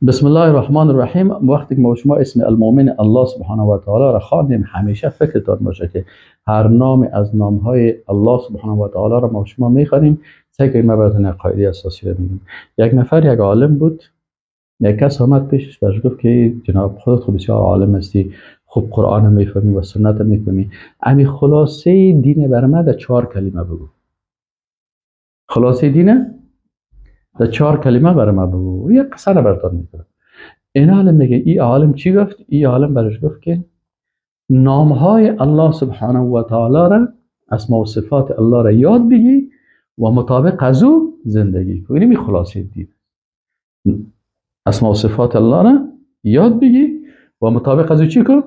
بسم الله الرحمن الرحیم. وقتی که ما شما اسم المؤمن الله سبحانه و تعالی را خواندیم، همیشه فکرتان باشه که هر نام از نامهای الله سبحانه و تعالی را ما شما میخوانیم. سعی کنیم، من براتون یک قاعده اساسی رو میگم. یک نفر، یک عالم بود، یک کس آمد پیشش، برش گفت که جناب، خودت خب بسیار عالم هستی، خوب قرآن میفهمی و سنت میفهمی، امی خلاصه دین بر من در چهار کلمه بگو. خلاصه دین در چهار کلمه برای ما بگو. یک قصه رو براتون میکنم. این عالم میگه، ای عالم چی گفت؟ ای عالم برش گفت که نامهای الله سبحانه و تعالی را، اسما و صفات الله را یاد بگی و مطابق از او زندگی کن. این خلاصه دین. اسما و صفات الله را یاد بگی و مطابق از او چی کن؟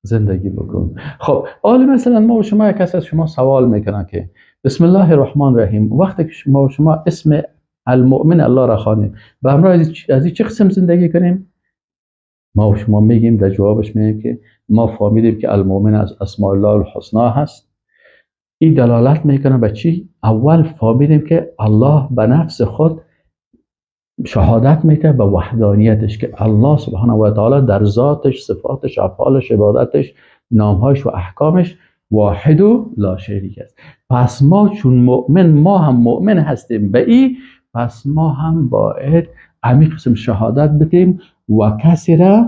زندگی بکن. خب، حالا مثلا ما و شما، یک کس از شما سوال میکنن که بسم الله الرحمن الرحیم، وقتی که شما و شما اسم المؤمن الله را خوانیم، به همراه از چه قسم زندگی کنیم؟ ما و شما میگیم، در جوابش میگیم که ما فهمیدیم که المؤمن از اسماء الله الحسنا هست. این دلالت میکنه به چی؟ اول فهمیدیم که الله به نفس خود شهادت میده به وحدانیتش، که الله سبحانه و تعالی در ذاتش، صفاتش، افعالش، عبادتش، نامهاش و احکامش واحد و لا شریک است. پس ما چون مؤمن، ما هم مؤمن هستیم به ای، پس ما هم باید امی قسم شهادت بدیم و کسی را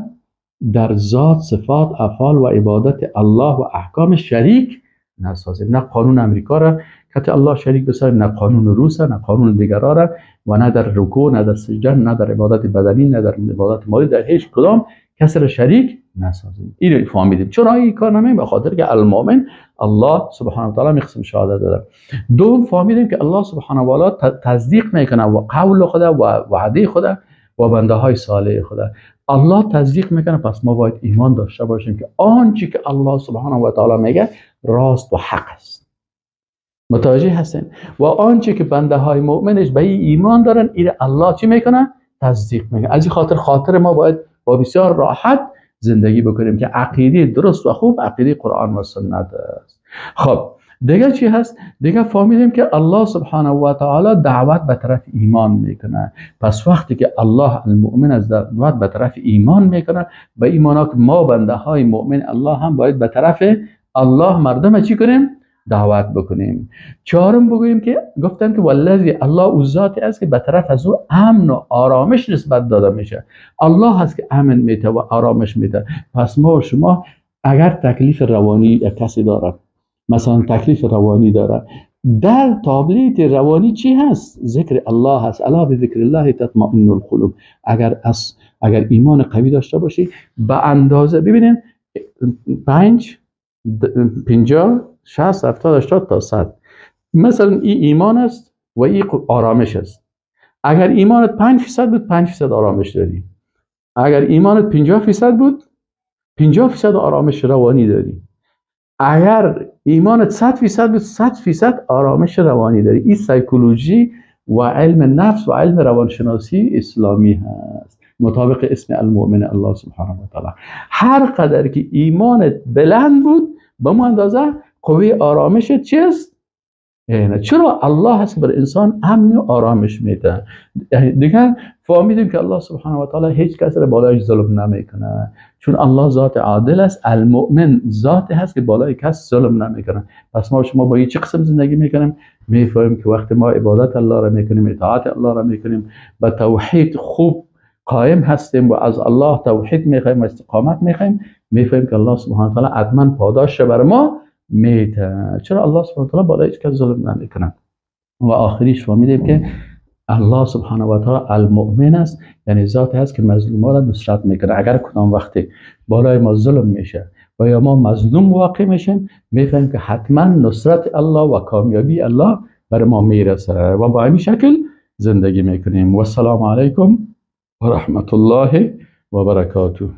در ذات، صفات، افعال و عبادت الله و احکام شریک نسازیم. نه قانون امریکا را کت الله شریک بسازیم، نه قانون روس، نه قانون دیگرا را و نه در رکوع، نه در سجده، نه در عبادت بدنی، نه در عبادت مالی، در هیچ کدام کسی را شریک نسازیم. این رو فهمیدیم. چرا این کار نمیم؟ به خاطر که المؤمن الله سبحانه و تعالی امی قسم شهادت داده. دوم، فهمیدیم که الله سبحانه و تعالی تصدیق میکنه و قول خدا و وعده خدا و بنده های صالح خدا الله تصدیق میکنه. پس ما باید ایمان داشته باشیم که آنچه که الله سبحانه و تعالی میگه راست و حق است. متوجه هستین؟ و آنچه که بنده های مؤمنش به این ایمان دارن، این الله چی میکنه؟ تصدیق میکنه. از این خاطر ما باید با بسیار راحت زندگی بکنیم که عقیده درست و خوب عقیده قرآن و سنت است. خب، دیگه چی هست؟ دیگه فهمیدیم که الله سبحانه و تعالی دعوت به طرف ایمان میکنه. پس وقتی که الله المؤمن از دعوت به طرف ایمان میکنه، به ای معنا که ما بنده های مؤمن الله هم باید به طرف الله مردم چی کنیم؟ دعوت بکنیم. چهارم بگوییم که گفتن که والذی، الله او ذاتی است که به طرف از او امن و آرامش نسبت داده میشه. الله هست که امن میته و آرامش میته. پس ما و شما اگر تکلیف روانی یک کسی داره، مثلا تکلیف روانی داره، در تابلیت روانی چی هست؟ ذکر الله هست. الا بذکر الله تطمئن القلوب. اگر ایمان قوی داشته باشی به اندازه، ببینین، 5، 50، 60، 70، 80 تا 100، مثلا این ایمان است و این آرامش است. اگر ایمانت 5% بود، 5% آرامش داری. اگر ایمانت 50% بود، 50% آرامش روانی داری. اگر ایمانت 100% بود، 100% آرامش روانی داری. این سایکولوژی و علم نفس و علم روانشناسی اسلامی هست مطابق اسم المؤمن الله سبحانه و تعالی. هر قدر که ایمانت بلند بود، به مو اندازه قوه آرامشت چیست؟ یعنی چرا الله هست که بر انسان امن و آرامش میده. دیگه فهمیدیم که الله سبحانه و تعالی هیچ کس را بالای ظلم نمیکنه، چون الله ذات عادل است. المؤمن ذات هست که بالای کس ظلم نمیکنه. پس ما شما با چه قسم زندگی میکنیم؟ میفهمیم که وقتی ما عبادت الله را میکنیم، اطاعت الله را میکنیم، به توحید خوب قائم هستیم و از الله توحید میخوایم و استقامت میخوایم، میفهمیم که الله سبحانه و تعالی حتما پاداش بر ما میته. چرا الله سبحانه و تعالی بالای هیچ کس ظلم نمیکنه. و آخریش فهمیدیم که الله سبحانه و تعالی المؤمن است، یعنی ذات هست که مظلوم را نصرت میکنه. اگر کدام وقتی بالای ما ظلم میشه و یا ما مظلوم واقع میشیم، میفهمیم که حتما نصرت الله و کامیابی الله بر ما میرسه و با همین شکل زندگی میکنیم. و السلام علیکم و رحمت الله و برکاته.